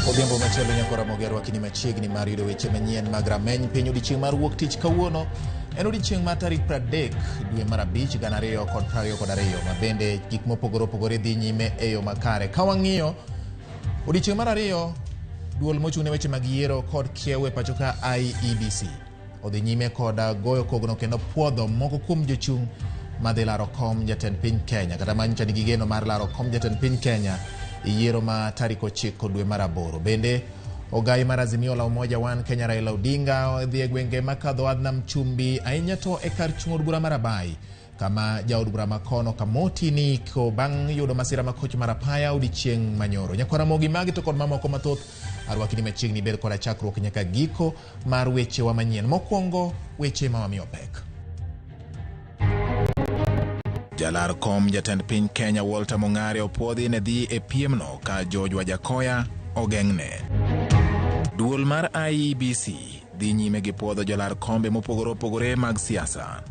Odhiambo machielo nyako Ramogi arwakini machiegni mar yudo weche manyien mag rameny piny odiechieng' mar wuok tich kawuono en odiechieng' mar tarik 30 dwe mar 5 2022 ma bende gik mopogore opogore dhi nyime e yo makare. Ka wang'iyo odiechieng' mar ariyo duol mochung' ne weche mag yiero kod kiewo e pacho ka IEBC odhi nyime kod goyo kogno kendo puodho moko kuom jochung' madhi laro kom jatend piny Kenya kata manyicha nigi geno mar laro kom jatend piny Kenya e yiero ma tarik 9 dwe mar 8. Bende ogai mar Azimio la Umoja One Kenya Raila Odinga odhi e gwenge makadho wadh nam chumbi ahinya to e kar chung' od bura mar Abai kama jaod bura makono Kamoti ni ko bang' yudo masira makoch mar apaya odiechieng' manyoro. Nyakwar Ramogi magi to kod mamoko mathoth arwakini machiegni bed koda chakruok nyaka giko mar wechewa manyien. Mokwongo weche ma wamiyo pek. Jalar kom jatend piny Kenya Walter Mong'are opuodhi ne dhi e piemno ka George Wajackoyah ogeng'ne. Duol mar IEBC dhi nyime gi puodho jolar kombe mopogore opogore mag siasa.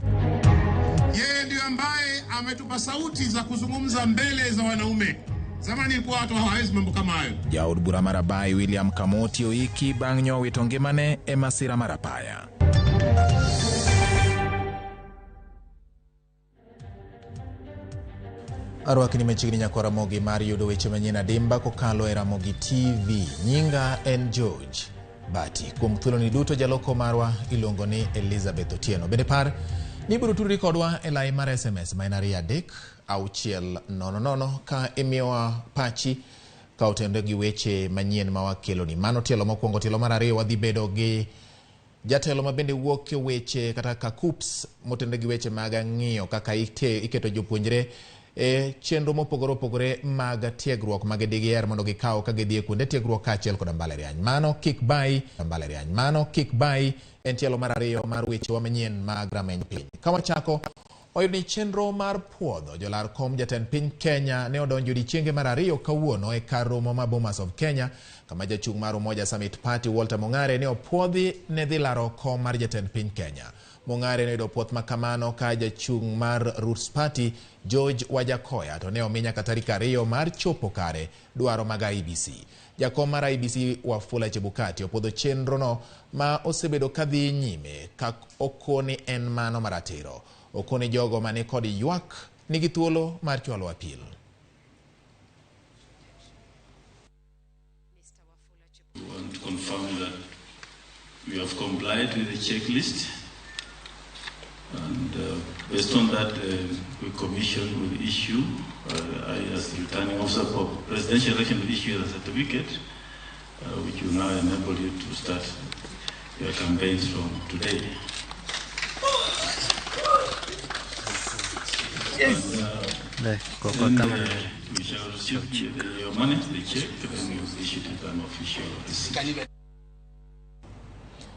Yeye ndiyo ambaye ametupa sauti za kuzungumza mbele za wanaume. Zamani ilikuwa watu hawawezi mambo kama hayo. Jaod bura mar Abai William Kamoti oiki bang' nyowito ngimane e masira mar apaya. Arwakni machiegni nyakwa Ramogi mar yudo weche manyien adimba kokalo e Ramogi TV. Nyinga en George Bati. Kuom thuoloni duto jaloko marwa iluongo ni Elizabeth Otieno. Bende par ni ibiro tudri kodwa e lai mar SMS ma en 2 3 6 0 0 ka imiyowa pachi ka otenore gi weche manyien ma wakeloni. Mano tielo mokwongo. Tielo mar ariyo wadhi bedo gi jatelo ma bende wuok e weche kata ka KUCCPS motenore gi weche mag ng'iyo kaka iketo jopuonjre e chenro mopogore opogore mag tiegruok ma gidigiher mondo gikaw ka gidhi e kuonde tiegruok kaachiel koda mbalariany. Mano kik bayi mbalariany. Mano kik bayi en tielo mar ariyo mar wechewa manyien mag rameny piny. Ka wachako wayudo ni chenro mar puodho jolar kom jatend piny Kenya ne odonjo odiechienge mar ariyo kawuono e kar romo ma Bomas of Kenya kama jachung' mar Umoja Summit Party Walter Mong'are ne opuodhi ne dhi laro kom mar jatend piny Kenya. Mong'are ne oyudo puoth makamano ka jachung' mar Roots Party George Wajackoyah to ne omi nyaka tarik 2 mar chopo kare dwaro mag IEBC. Jakom mar IEBC Wafula Chebukati opuodho chenrono ma osebedo kadhi nyime ka okoni en mano maratiro. Okoni jogo mani kod ywak nigi thuolo mar chwalo apil. We want to confirm that we have complied with the checklist, and based on that, the commission will issue, I as the returning officer for presidential election will issue a certificate, which will now enable you to start your campaigns from today. Yes. And then, we shall receive your money, the check, then we will issue it an official receipt.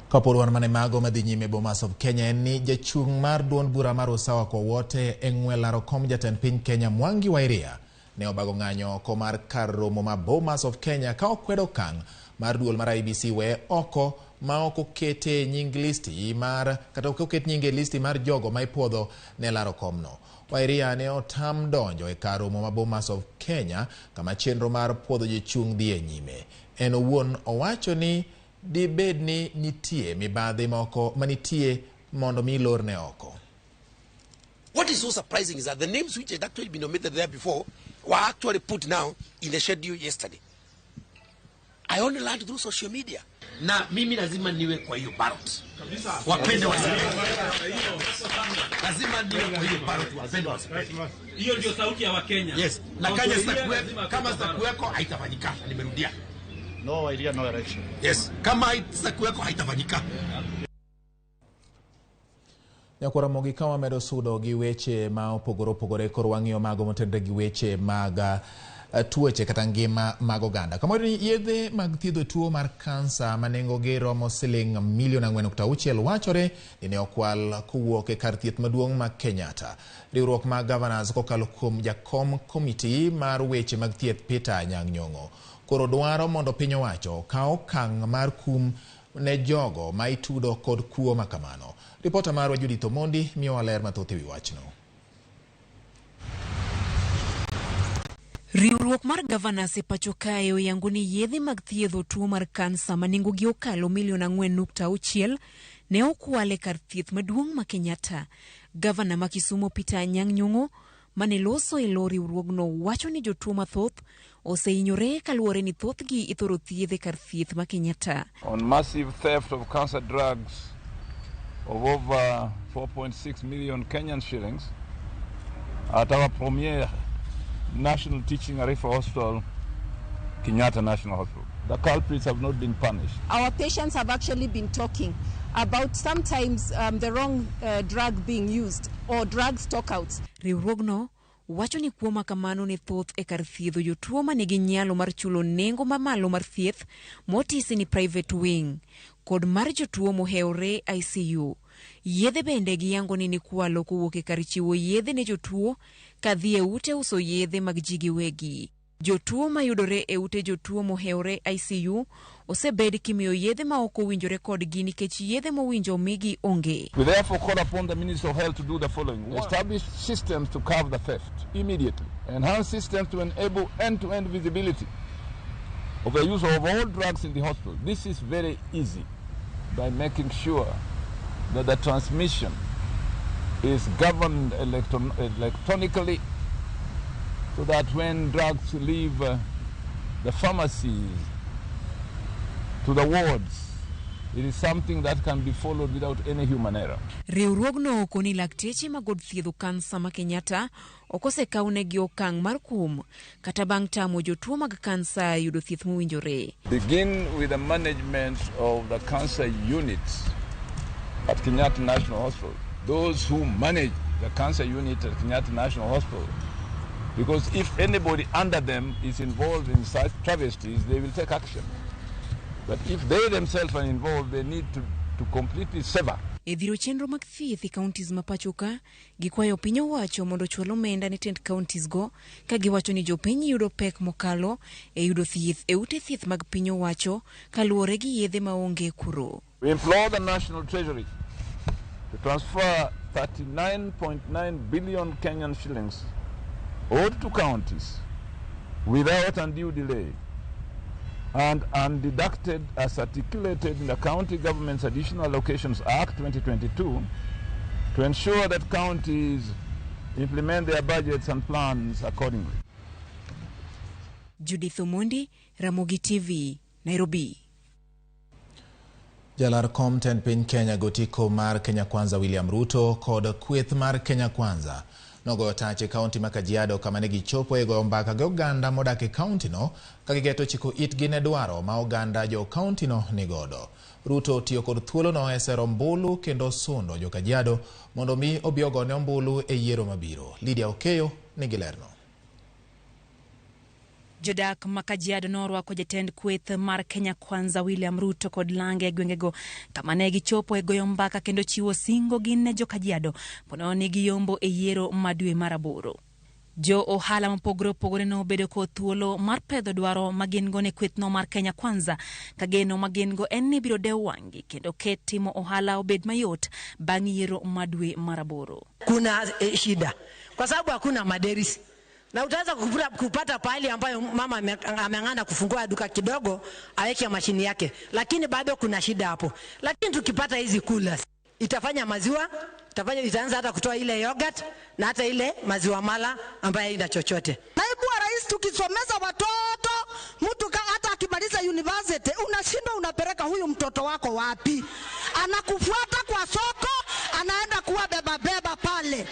Kapod wan mane mago madhi nyime Bomas of Kenya en ni jachung' mar duond bura mar Usawa kwa Wote e ng'we laro kom jatend piny Kenya Mwangi Wa Iria ne obago ng'anyo oko mar kar romo ma Bomas of Kenya ka okwedo okang' mar duol mar IEBC we oko ma ok okete nying listi mar kata ok oket nyinge e listi mar jogo ma ipuodho ne laro komno. Wa Iria ne otam donjo e kar romo ma Bomas of Kenya kama chenro mar puodho jochung' dhi e nyime. En owuon owacho ni dibed ni nitie mibadhi moko manitie mondo mi lorne oko. What is so surprising is that the names which had actually been omitted there before were actually put now in the schedule yesterday. I only learned through social media. Na mimi lazima niwe kwa hiyo ballot. Wapende wasipende. Lazima niwe kwa hiyo ballot, wapende wasipende. Hiyo ndio sauti ya Wakenya. Yes. Na kama sitakuweko, kama sitakuweko haitafanyika. Nimerudia. No idea, no election. Yes. Kama sitakuweko haitafanyika. Nyakwar Ramogi ka wamedo sudo gi weche ma opogore opogore koro wang'iyo mago motenore gi weche mag tuoche kata ngima mag oganda. Kamoro ni yedhe mag thiedho tuo mar kansa ma nengogi romo siling milion 4.6 wachore ni ne okwal kowuok e kar thieth maduong' ma Kenyatta. Riwruok mag Governors kokalo kuom jakom komiti mar weche mag thieth Peter Anyang' Nyong'o koro dwaro mondo piny owacho okaw okang' mar kum ne jogo ma itudo kod kuo makamano. Ripota marwa Judith Omondi miyowa ler mathoth ewi wachno. Riwruok mar Governors e pacho kae oyango ni yedhe mag thiedho tuo mar kansa ma nengogi okalo milion 4.6 ne okwal e kar thieth maduong' ma Kenyatta. Gavana ma Kisumu Peter Anyang' Nyong'o mane loso e lo riwruogno wacho ni jotuo mathoth osehinyore kaluwore ni thothgi ithoro thiedh e kar thieth ma Kenyatta. On massive theft of cancer drugs of over 4.6 million Kenyan shillings at our premier National Teaching and Referral Hospital, Kenyatta National Hospital. The culprits have not been punished. Our patients have actually been talking about sometimes the wrong drug being used or drug stockouts. Riwruogno wacho ni kuo makamano ne thoth e kar thiedho jotuo manigi nyalo mar chulo nengo mamalo mar thieth motisi ni private wing kod mar jotuo mohewore ICU. Yedhe bende giyango ni nikwalo kowuok e kar chiwo yedhe ne jotuo kadhi e ute uso yedhe mag ji giwegi. Jotuo mayudore e ute jotuo mohewore ICU osebed kimiyo yedhe ma ok owinjore kodgi nikech yedhe mowinjo omigi onge. We therefore call upon the Minister of Health to do the following. Establish systems to curb the theft immediately. Enhance systems to enable end-to-end visibility of the use of all drugs in the hospital. This is very easy by making sure that the transmission is governed electronically so that when drugs leave the pharmacies to the wards, it is something that can be followed without any human error. Riwruogno okoni lakteche mag od thiedho kansa ma Kenyatta ok osekawnegi okang' mar kum kata bang' tamo jotuo mag kansa yudo thieth mowinjore. Begin with the management of the cancer units at Kenyatta National Hospital. Those who manage the cancer unit at Kenyatta National Hospital, because if anybody under them is involved in such travesties, they will take action. But if they themselves are involved, they need to completely sever. E dhiro chenro mag thieth e counties ma pacho ka, gikwayo piny owacho mondo ochwal omenda ne tend counties go ka giwacho ni jopiny yudo pek mokalo e yudo thieth e ute thieth mag piny owacho kaluwore gi yedhe maonge kuro. We implore the National Treasury to transfer 39.9 billion Kenyan shillings owed to counties without undue delay and undeducted as articulated in the County Government's Additional Allocations Act 2022 to ensure that counties implement their budgets and plans accordingly. Judith Omondi, Ramogi TV, Nairobi. Jalar kom tend piny Kenya gotiko mar Kenya Kwanza William Ruto kod kweth mar Kenya Kwanza nogoyo tach e kaunti ma Kajiado kama ne gichopo e goyo mbaka gi oganda modak e kaunti no ka giketo chiko itgi ne dwaro ma oganda jo kaunti no nigodo. Ruto otiyo kod thuolono e sero ombulu kendo sundo jo Kajiado mondo mi obi ogone ombulu e yiero mabiro. Lydia Okeyo nigi lerno. Jodak ma Kajiado norwako jatend kweth mar Kenya Kwanza William Ruto kod lange e gwengego kama ne gichopo e goyo mbaka kendo chiwo singo gin ne jo Kajiado pono ni giyombo e yiero ma dwe mar 8. Jo ohala mopogore opogore nobedo kod thuolo mar pedho dwaro ma gin go ne kwethno mar Kenya Kwanza ka geno ma gin go en ni biro dewo wang'gi kendo ket timo ohala obed mayot bang' yiero ma dwe mar 8. Kuna shida kwa sababu hakuna maderisi. Na utaweza kupata pahali ambayo mama ameng'ana kufungua duka kidogo aweke mashini yake, lakini bado kuna shida hapo. Lakini tukipata hizi coolers itafanya maziwa, Itafanya itaanza hata kutoa ile yogurt na hata ile maziwa mala ambayo haina chochote. Naibu wa rais, tukisomeza watoto, mtu hata akimaliza university unashindwa unapeleka huyu mtoto wako wapi? Anakufuata kwa soko, anaenda kuwa beba beba pale.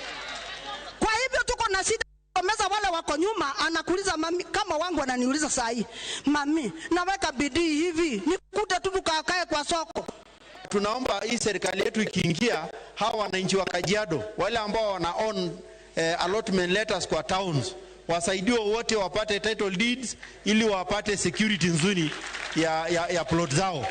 Kwa hivyo tuko na shida meza wale wako nyuma, anakuuliza mami, kama wangu ananiuliza saa hii, mami, naweka bidii hivi nikute tu tukakae kwa soko. Tunaomba hii serikali yetu ikiingia, hawa wananchi wa Kajiado wale ambao wana own allotment letters kwa towns wasaidiwe wote wapate title deeds ili wapate security nzuri ya plot zao.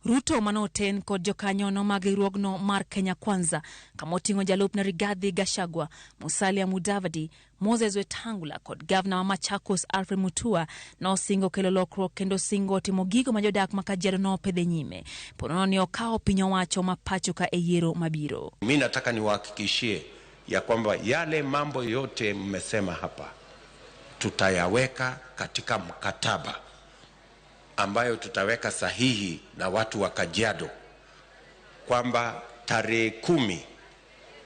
Ruto manoten kod jokanyono mag riwruogno mar Kenya Kwanza kamoting'o jalupne Rigathi Gachagua, Musalia Mudavadi, Moses Wetangula kod gavana wa Machakos Alfred Mutua nosingo kelo lokruok kendo singo timo gigo ma jodak ma Kajiado nopedhe nyime. Ponono ni okawo piny owacho ma pacho ka e yiero mabiro. Mimi nataka niwahakikishie ya kwamba yale mambo yote mmesema hapa tutayaweka katika mkataba ambayo tutaweka sahihi na watu wa Kajiado kwamba tarehe 10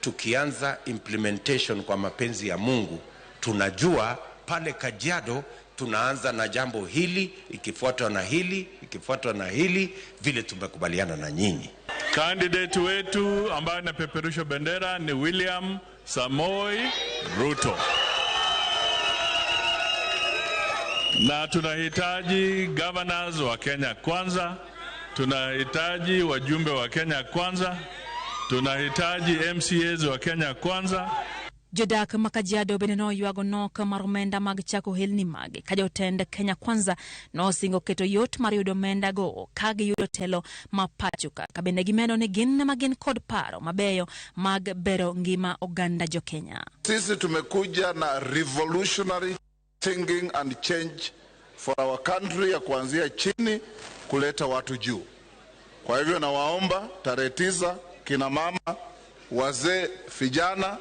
tukianza implementation kwa mapenzi ya Mungu, tunajua pale Kajiado tunaanza na jambo hili, ikifuatwa na hili, ikifuatwa na hili, vile tumekubaliana na nyinyi. Candidate wetu ambaye anapeperusha bendera ni William Samoei Ruto. Na tunahitaji governors wa Kenya Kwanza, tunahitaji wajumbe wa Kenya Kwanza, tunahitaji MCAs wa Kenya Kwanza. Jodak ma Kajiado bende noywago nok mar omenda mag chako ohelni mage ka jotend Kenya Kwanza nosingo keto yot mar yudo omenda go ka giyudo telo ma pacho ka. Ka bende gimedo ni gin ema gin kod paro mabeyo mag bero ngima oganda jo Kenya. Sisi tumekuja na revolutionary thinking and change for our country ya kuanzia chini kuleta watu juu. Kwa hivyo nawaomba tarehe 9 kina mama, wazee, vijana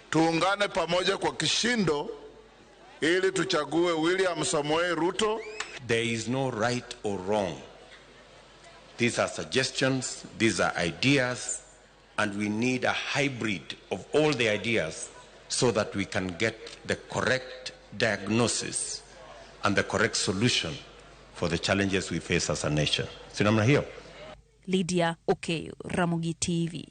tuungane pamoja kwa kishindo ili tuchague William Samoei Ruto. There is no right or wrong. These are suggestions, these are ideas, and we need a hybrid of all the ideas so that we can get the correct diagnosis and the correct solution for the challenges we face as a nation. Si namna hiyo? Lydia Okeyo, Ramogi TV.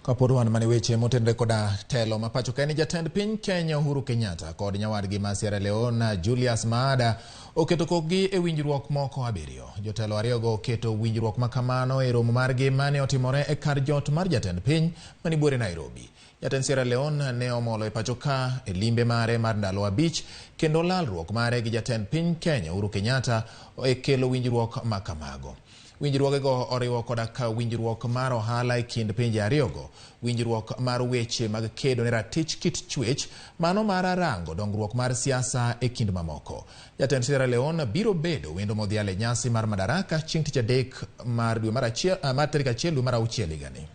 Kapod wan mane weche motenore koda telo ma pacho ka ni jatend piny Kenya Uhuru Kenyatta kod nyawadgi ma Sierra Leone Julius Maada oketo kokgi e winjruok moko 7. Jotelo ariyogo oketo winjruok makamano e romo margi mane otimore e kar jot mar jatend piny mani buore Nairobi. Jatend Sierra Leone ne omolo e pacho ka e limbe mare mar ndalo 5 kendo lalruok mare gi jatend piny Kenya Uhuru Kenyatta e kelo winjruok makamago. Winjruogego oriwo koda ka winjruok mar ohala e kind pinje ariyogo, winjruok mar weche mag kedo ne ratich kit chwech, mano mar rango dongruok mar siasa e kind mamoko. Jatend Sierra Leone biro bedo wendo modhial e nyasi mar Madaraka chieng' tich adek mar dwe mar achiel, mar tarik 1 dwe mar 6 higani.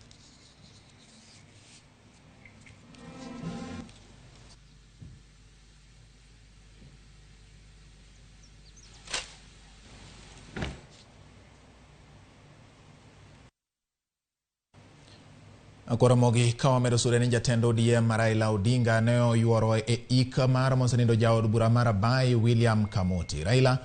Koromogi ka wamedo sude ni jatend ODM Raila Odinga ne oyuoro e ik mar mosenindo jaod bura mar Abai William Kamoti. Raila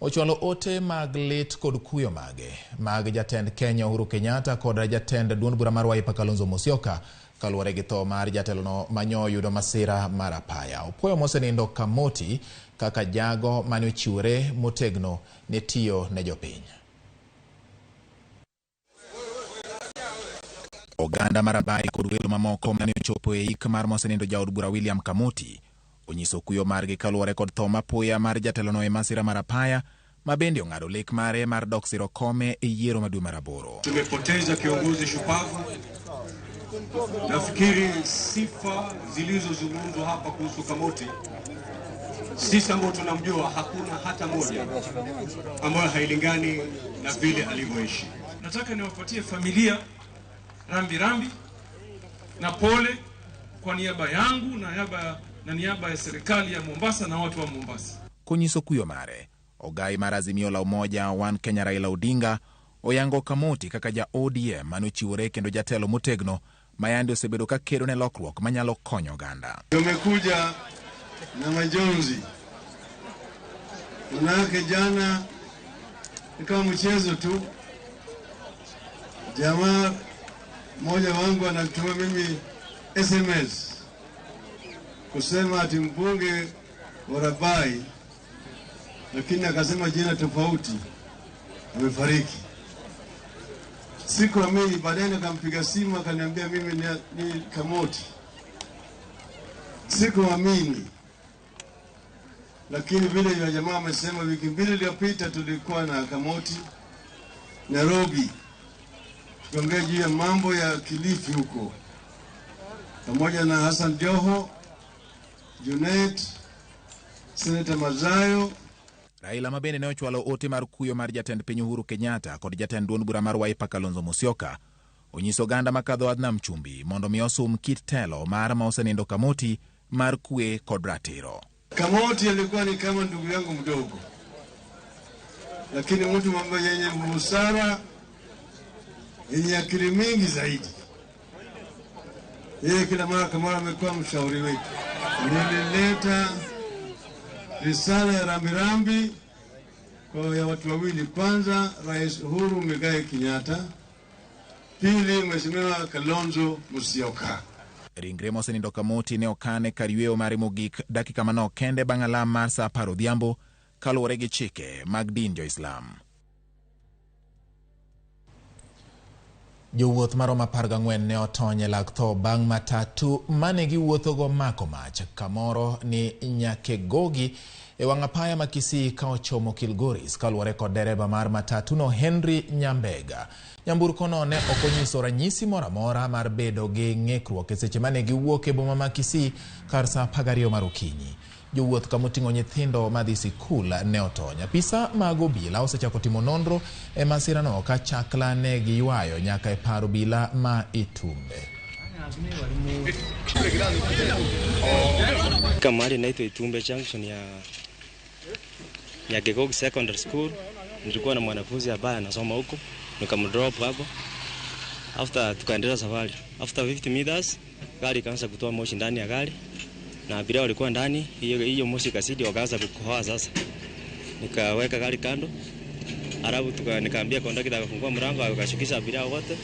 ochwalo ote mag lit kod kuyo mage mag jatend Kenya Uhuru Kenyatta kod jatend duond bura mar Wiper Kalonzo Musyoka kaluwore gi tho mar jatelono manyo yudo masira mar apaya. Opuoyo mosenindo Kamoti kaka jago mane ochiwore motegno ne tiyo ne jopiny. Oganda mar Abai kod welo mamoko mane ochopo e ik mar mosenindo jaod bura William Kamoti onyiso kuyo margi kaluwore kod tho mapoya mar jatelono e masira mar apaya ma bende ong'ado lek mare mar dok siro kome e yiero ma dwe mar 8. Tumepoteza kiongozi shupavu. Nafikiri sifa zilizozungumzwa hapa kuhusu Kamoti, sisi ambao tunamjua hakuna hata moja ambayo hailingani na vile alivyoishi. Nataka niwapatie familia rambi rambi na pole kwa niaba yangu na niaba ya serikali ya Mombasa na watu wa Mombasa. Konyiso kuyo mare, ogai mar Azimio la Umoja One Kenya Raila Odinga Oyango Kamoti kaka ja ODM manochiwore kendo jatelo motegno ma yande osebedo ka kedo ne lokruok manyalo konyo oganda. Tumekuja na majonzi, manake jana ni kama mchezo tu. Jamaa mmoja wangu anatuma mimi SMS kusema ati mbunge wa Rabai, lakini akasema jina tofauti, amefariki. Sikuamini. Baadaye nikampiga simu akaniambia mimi ni Kamoti. Sikuamini, lakini vile ya jamaa amesema, wiki mbili iliyopita tulikuwa na Kamoti Nairobi, tukaongea juu ya mambo ya Kilifi huko, pamoja na Hassan Joho, Junet, Senator Mazayo. Raila ma bende ne ochwalo ote mar kuyo mar jatend piny Uhuru Kenyatta kod jatend duond bura mar Wiper Kalonzo Musyoka onyiso oganda makadho wadh nam chumbi mondo mi osum kit telo mar ma osenindo Kamoti mar kwe kod ratiro. Kamoti alikuwa ni kama ndugu yangu mdogo, lakini mtu ambaye yenye busara, yenye akili mingi zaidi. Yeye kila mara kwa mara amekuwa mshauri wetu. Nilileta risala ya rambirambi kwa ya watu wawili. Kwanza Rais Uhuru Muigai Kenyatta, pili Mheshimiwa Kalonzo Musyoka. Ringre mosenindo Kamoti ne okane kar yweyo mare mogik dakika manok kende bang' alam mar saa 10 odhiambo kaluwore gi chike mag din jo-Islam. Jowuoth maromo 14 ne otony e lak tho bang' matatu mane giwuothogo mako mach kamoro ni Nyakegogi e wang' apaya ma Kisii ka ochomo Kilgoris kaluwore kod dereba mar matatu no Henry Nyambega. Nyamburko no ne ok onyiso ranyisi moro amora mar bedo gi ng'ikruok e seche mane giwuok e boma ma Kisii kar saa 12 mar okinyi. Jowuoth kamoting'o nyithindo madhi sikul ne otony. Apisa mag obila osechako timo nonro e masirano ka chakla ne giywayo nyaka e par obila ma Itumbe. Kama mahali inaitwa Itumbe Junction ya Nyakegogi Secondary School. Nilikuwa na mwanafunzi ambaye anasoma huko, nikamdrop hapo. After tukaendelea safari. After 50 meters gari ikaanza kutoa moshi ndani ya gari, na abiria walikuwa ndani, hiyo moshi ikazidi, wakaanza kukohoa sasa. Nikaweka gari kando. Alafu nikaambia kondakta akafungua mlango akashukisha abiria wote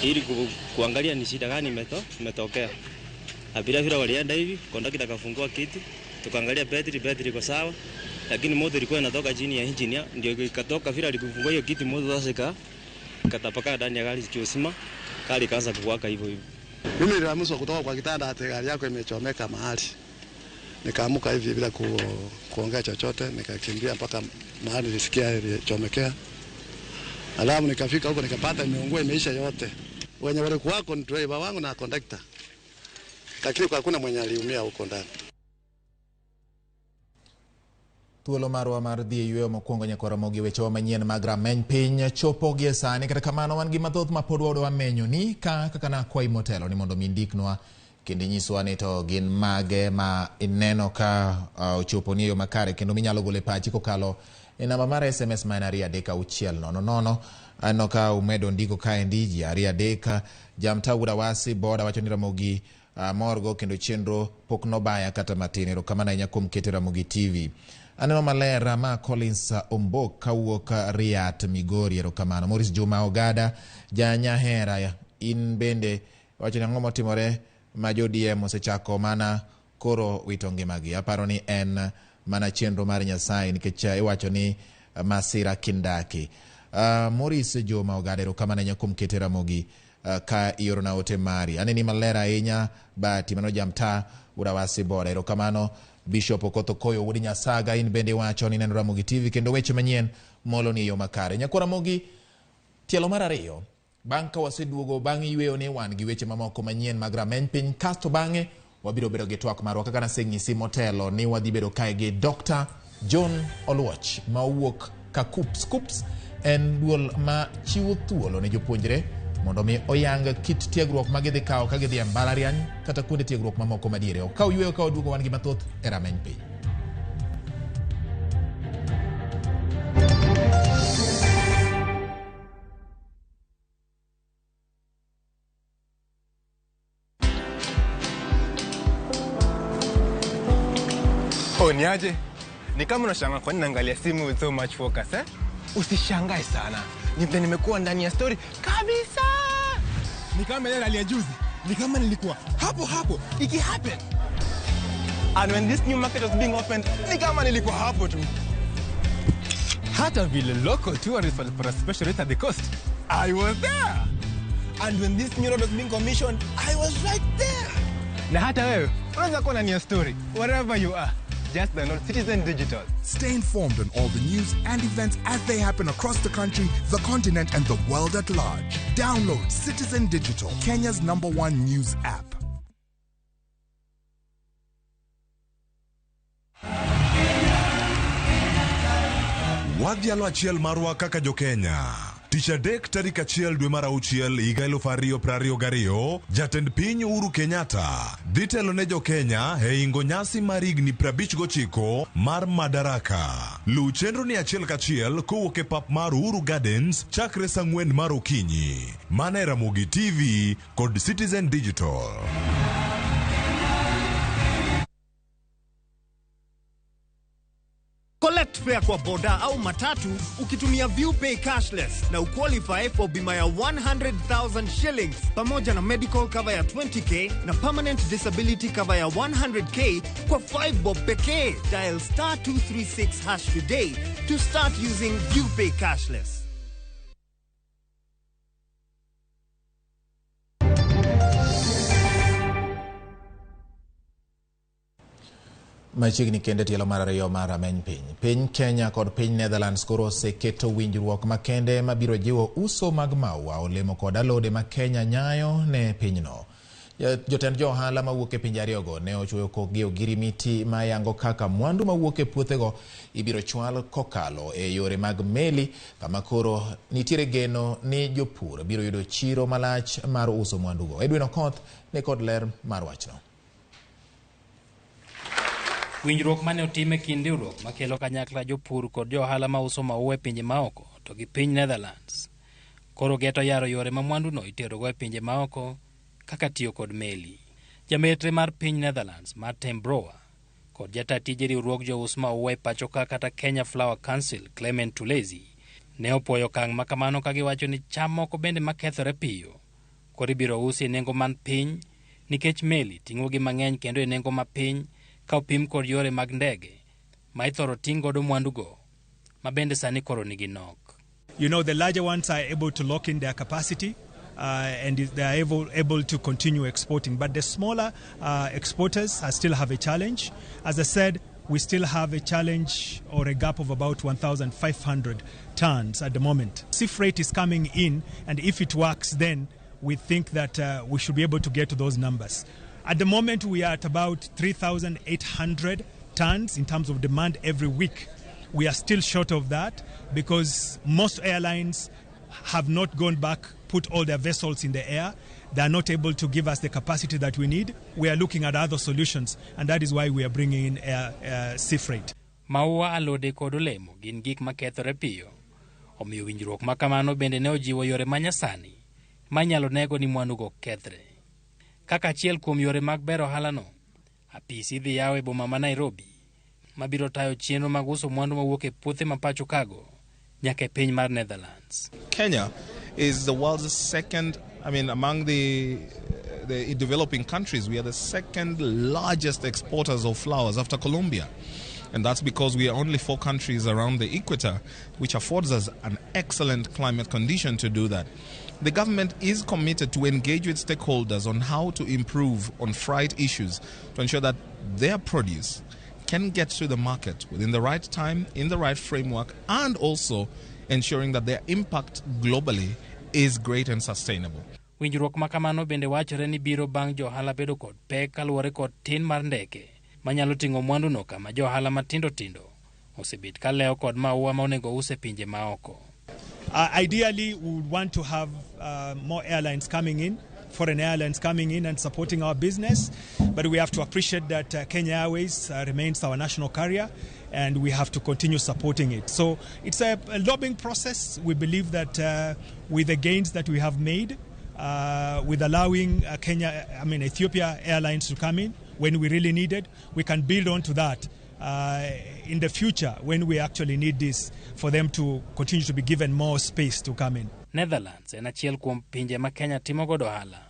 ili kuangalia ni shida gani imetokea. Abiria vile walienda hivi, kondakta akafungua kiti, tukaangalia betri iko sawa, lakini moto ilikuwa inatoka chini ya engine, ndio ikatoka vile alikufungua hiyo kiti, moto sasa ikatapakaa ndani ya gari ikiwa, gari ikaanza kuwaka hivyo hivyo. Mimi niliamshwa kutoka kwa kitanda ati gari yako imechomeka mahali. Nikaamuka hivi bila kuongea chochote, nikakimbia mpaka mahali nilisikia ilichomekea. Alafu nikafika huko nikapata imeungua imeisha yote. Wenye walikuwa wako ni driver wangu na conductor. Lakini hakuna mwenye aliumia huko ndani. Thuolo marwa mar dhi e yweyo mokwongo nyaka Ramogi wechewa manyien mag rameny piny chopo gie sani. Kata kamano wan gi mathoth ma pod wadwa menyo ni kaka nakwayi motelo ni mondo mi indiknwa kendo inyiswa ni to gin mage ma ineno ka ochopo ni e yo makare kendo minyalo golo e pachi kokalo e namba mar SMS ma en 23600. Aneno ka umedo ndiko kaendi ji 23 Jamta Wuod Boda wacho ni Ramogi morgo kendo chenro pok nobaya kata matin. Erokamano ahinya kuom keto Ramogi TV. Aneno maler ma Collins Ombok kawuok Riat Migori, erokamano. Maurice Juma Ogada ja Nyahera, in bende wacho ni ang'o motimore ma jo-ODM osechako mana koro wito ngimagi. Aparo ni en mana chenro mar Nyasaye nikech iwacho ni masira kindaki. Maurice Juma Ogada, erokamano ahinya kuom keto Ramogi ka iorona ote mari. Aneni maler ahinya Bahati mano jamta Urawasi Boda, erokamano. Bishop Okoth Okoyo wuod Nyasaga, in bende iwacho ni neno Ramogi TV kendo weche manyien molo ni e yo makare. Nyakwa Ramogi, tielo mar ariyo bang' ka waseduogo bang' yweyo ni wan gi weche mamoko manyien mag rameny piny, kasto bang'e wabiro bedo gi twak marwa kaka naseng'isi motelo ni wadhi bedo kae gi Dr. John Oluoch ma owuok ka KUCCPS. KUCCPS en duol ma chiwo thuolo ne jopuonjre mondo mi oyang kit tiegruok ma gidhi kawo ka gidhi e mbalariany kata kuonde tiegruok mamoko madiere. Okaw yweyo ka waduogo wan gi mathoth e rameny piny. Oh, niaje? Ni kama unashangaa kwa nini naangalia simu with so much focus, eh? Usishangae sana. Ni vile nimekuwa ndani ya story kabisa. Ni kama ile hali ya juzi. Ni kama nilikuwa hapo hapo iki happen. And when this new market was being opened, ni kama nilikuwa hapo tu. Hata vile local tourists walipata special rate at the coast, I was there. And when this new road was being commissioned, I was right there. Na hata wewe unaweza kuwa ndani ya story wherever you are. Just download Citizen Digital. Stay informed on all the news and events as they happen across the country, the continent, and the world at large. Download Citizen Digital, Kenya's #1 news app. Wadhialo achiel marwa kaka jo-Kenya. Tich adek tarik 1 dwe mar 6 higa 2022, jatend piny Uhuru Kenyatta dhi telo ne jo-Kenya e ingo nyasi mar higni 59 mar Madaraka. Luw chenro ni achiel kachiel kowuok e pap mar Uhuru Gardens chakre saa 4 mar okinyi. Mana e Ramogi TV kod Citizen Digital. Collect fare kwa boda au matatu ukitumia ViewPay cashless na uqualify for bima ya 100,000 shillings pamoja na medical cover ya 20k na permanent disability cover ya 100k kwa 5 bob pekee. Dial *236# today to start using ViewPay cashless. Machiegni kende tielo mar ariyo mar rameny piny. Piny Kenya kod piny Netherlands koro oseketo winjruok makende mabiro jiwo uso mag maua, olemo kod alode ma Kenya nyayo ne pinyno. Jotend jo ohala mawuok e pinje ariyogo ne ochuoyo kokgi ogirimiti mayango kaka mwandu mawuok e puothego ibiro chwal kokalo e yore mag meli, kama koro nitiere geno ni jopur biro yudo chiro malach mar uso mwandugo. Edwin Okoth ni kod ler mar wachno. Winjruok mane otim e kind riwruok makelo kanyakla jopur kod johala mauso maua e pinje maoko to gi piny Netherlands koro geto yaro yore ma mwanduno iterogo e pinje maoko kaka tiyo kod meli. Jametre mar piny Netherlands Martin Brouwer kod jata tije riwruog jous maua e pacho ka kata Kenya Flower Council Clement Tulezi ne opuoyo okang' ma kamano ka giwacho ni cham moko bende makethore piyo koro ibiro usi e nengo man piny nikech meli ting'ogi mang'eny kendo e nengo mapiny ka opim kod yore mag ndege ma ithoro ting' godo mwandugo ma bende sani koro nigi nok. You know, the larger ones are able to lock in their capacity and they are able to continue exporting. But the smaller exporters still have a challenge. As I said, we still have a challenge or a gap of about 1,500 tons at the moment. Sea freight is coming in, and if it works, then we think that we should be able to get to those numbers. At the moment, we are at about 3,800 tons in terms of demand every week. We are still short of that because most airlines have not gone back, put all their vessels in the air. They are not able to give us the capacity that we need. We are looking at other solutions, and that is why we are bringing in sea freight. Maua, alode kod olemo gin gik makethore piyo. Omiyo winjruok ma kamano bende ne ojiwo yore manyasani manyalo nego ni mwandugo kethre. Kaka achiel kuom yore mag bero ohalano, apisi dhi yawo e boma ma Nairobi mabiro tayo chenro mag uso mwandu mawuok e puothe ma pacho kago nyaka e piny mar Netherlands. Kenya is the world's second, among the developing countries, we are the second largest exporters of flowers after Colombia. And that's because we are only 4 countries around the equator, which affords us an excellent climate condition to do that. The government is committed to engage with stakeholders on how to improve on freight issues to ensure that their produce can get to the market within the right time, in the right framework, and also ensuring that their impact globally is great and sustainable. Winjruok ma kamano bende wachore ni biro bang' johala bedo kod pek kaluwore kod tin mar ndeke manyalo ting'o mwanduno kama johala matindo tindo osebet ka lewo kod maua ma onego us e pinje maoko. Ideally, we would want to have more airlines coming in, foreign airlines coming in and supporting our business. But we have to appreciate that Kenya Airways remains our national carrier, and we have to continue supporting it. So it's a lobbying process. We believe that with the gains that we have made, with allowing Ethiopia Airlines to come in when we really needed, we can build on to that in the future when we actually need this for them to continue to be given more space to come in. Netherlands en achiel kuom pinje ma Kenya timo godo ohala,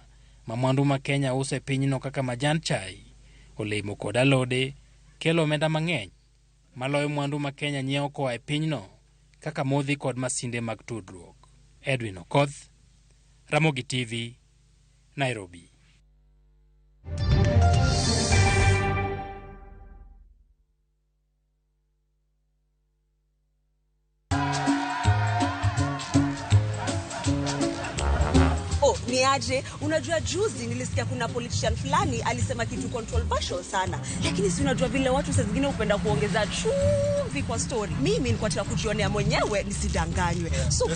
ma mwandu ma Kenya uso e pinyno kaka majan chai, olemo kod alode kelo omenda mang'eny maloyo mwandu ma Kenya nyiewo koa e pinyno kaka modhi kod masinde mag tudruok. Edwin Okoth, Ramogi TV, Nairobi. Oh, ni aje? Unajua juzi nilisikia kuna politician fulani alisema kitu controversial sana. Lakini si unajua vile watu saa zingine hupenda kuongeza chumvi kwa story. Mimi nilikuwa nataka kujionea mwenyewe nisidanganywe. So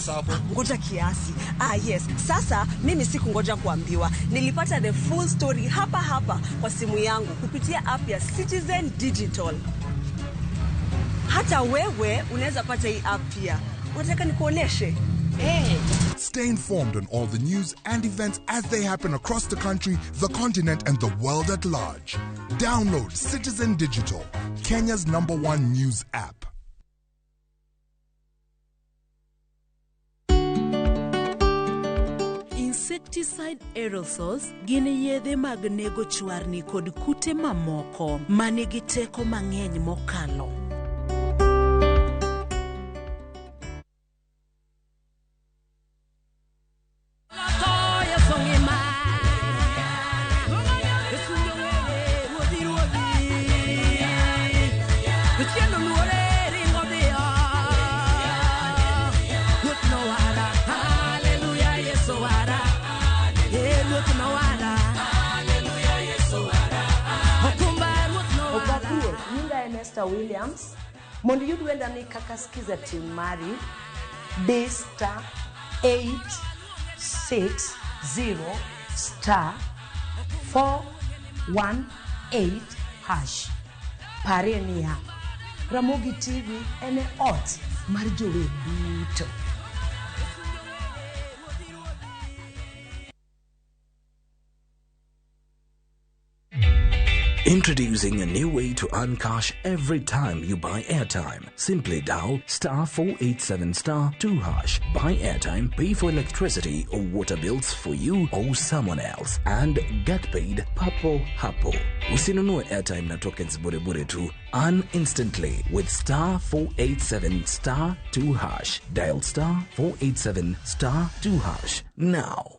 ngoja kiasi. Ah yes, sasa mimi sikungoja kuambiwa. Nilipata the full story hapa hapa kwa simu yangu kupitia app ya Citizen Digital. Hata wewe unaweza pata hii app pia. Unataka nikuoneshe? Hey. Stay informed on all the news and events as they happen across the country, the continent, and the world at large. Download Citizen Digital, Kenya's #1 news app. Insecticide aerosols gin yedhe mag nego chwarni kod kute mamoko manigi teko mang'eny mokalo. Williams mondo iyud wendani kaka skiza team mari D star 860 star 418 hash. Parie niya, Ramogi TV en e ot mar jower duto. Introducing a new way to earn cash every time you buy airtime. Simply dial star 487 star 2 hash. Buy airtime, pay for electricity or water bills for you or someone else, and get paid papo hapo. Usinunue airtime na tokens bure bure tu. Earn instantly with star 487 star 2 hash. Dial star 487 star 2 hash now.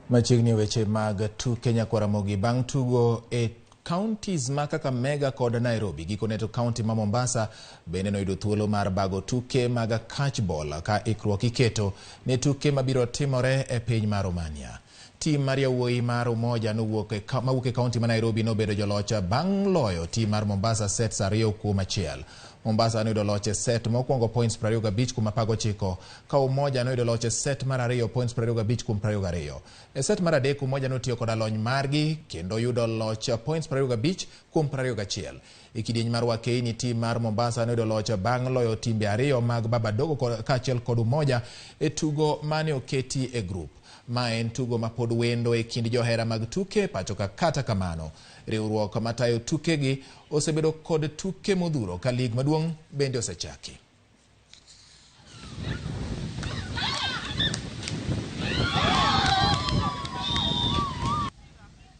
Machiegni weche mag tuke Nyakwar Ramogi bang' tugo e counties ma Kakamega kod Nairobi. Gikone to county ma Mombasa bende noyudo thuolo mar bago tuke mag catchball ka ikruok iketo ne tuke mabiro timore e piny mar Romania. Tim mar yawuoyi mar Umoja mawuok e county ma Nairobi nobedo joloch bang' loyo tim mar Mombasa sets 2-1. Mombasa noyudo loch e set mokwongo points 25 kuom 19, ka Umoja noyudo loch e set mar 2 points 25 kuom 22. E set mar 3 Umoja notiyo koda lony margi kendo yudo loch points 25 kuom 21. E kidieny mar wakeini tim mar Mombasa noyudo loch bang' loyo timbe 2 mag Baba Dogo kaachiel kod Umoja e tugo mane oketi e grup. Ma en tugo mapod wendo e kind johera mag tuke pacho ka. Kata kamano, riwruok matayo tukegi osebedo kod tuke modhuro ka lig maduong' bende osechaki.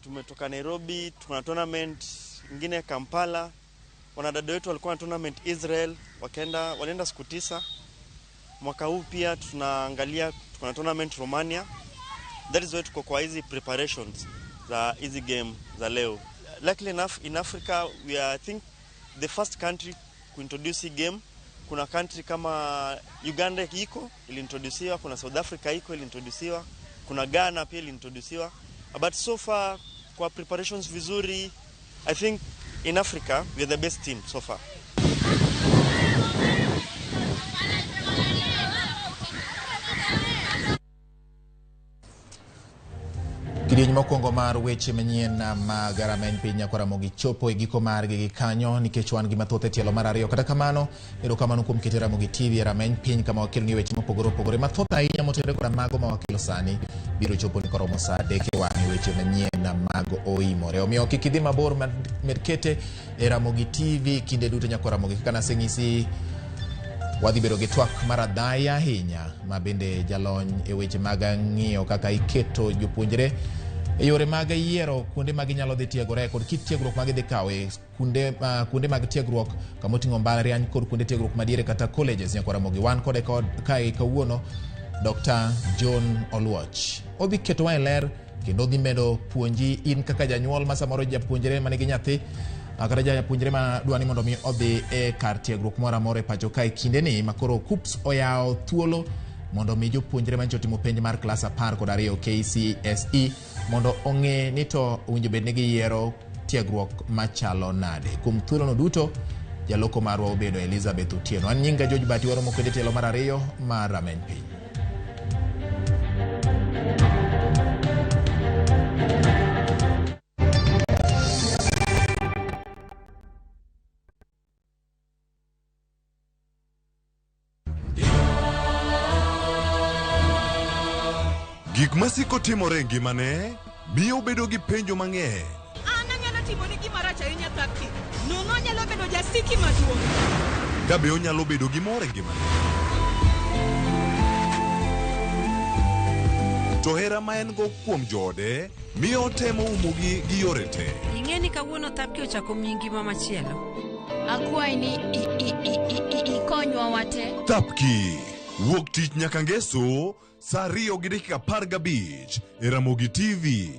Tumetoka Nairobi, tuna tournament ingine Kampala. Wanadada wetu walikuwa na tournament Israel, walienda siku 9. Mwaka huu pia tunaangalia tuko na tournament Romania. That is why tuko kwa hizi preparations za hizi game za leo. Luckily enough in Africa we are, I think, the first country to introduce hii game. Kuna country kama Uganda iko iliintroduciwa, kuna South Africa iko iliintroduciwa, kuna Ghana pia iliintroduciwa. But so far kwa preparations vizuri, I think in Africa we are the best team so far. Kidieny mokwongo mar weche manyien mag rameny piny nyakwa Ramogi chopo e giko margi gi kanyo nikech wan gi mathoth e tielo mar ariyo. Kata kamano, erokamano kuom kete Ramogi TV e rameny piny kama wakeloni weche mopogore opogore mathoth ahinya motenore koda mago ma wakelo sani biro chopo ni koromo saa adek e wang'e weche manyien mag oimore. Omiyo kik idhi mabor med kete e Ramogi TV kinde duto nyakwa Ramogi kaka naseng'isi wadhi bedo gi twak mar adhaya ahinya ma bende jalony e weche mag ng'iyo kaka iketo jopuonjre e yore mag yiero kuonde ma ginyalo dhi tiegore kod kit tiegruok ma gidhi kawo e kuonde mag tiegruok kama oting'o mbalariany kod kuonde tiegruok madiere kata colleges nyakwa Ramogi. Wan kode kod kae kawuono Dr. John Oluoch. Odhi ketowa e ler kendo odhi medo puonji in kaka janyuol ma samoro japuonjre manigi nyathi kata japuonjre ma dwa ni mondo mi odhi e kar tiegruok moro amora e pacho kae kindeni ma koro KUCCPS oyawo thuolo mondo mi jopuonjre manyicho timo penj mar klas 12 KCSE mondo ong'e ni to owinjo bed ni giyiero tiegruok machalo nade. Kuom thuolono duto jaloko marwa obedo Elizabeth Otieno. An nyinga George Bati waromo kode tielo mar ariyo mar rameny piny. Gik masiko timore e ngimane miyo obedo gi penjo mang'eny. An anyalo timoni gima rach ahinya Thapki. Nono anyalo bedo jasiki maduong'. Ka be onyalo bedo gi mor e ngimane. To hera ma en go kuom joode miyo otemo umogi gi yore te. Ing'e ni kawuono Thapki ochako miyi ngima machielo. Akwayi ni ikonywa wate. Thapki wuok tich nyaka ngeso saa 2:15 e Ramogi TV.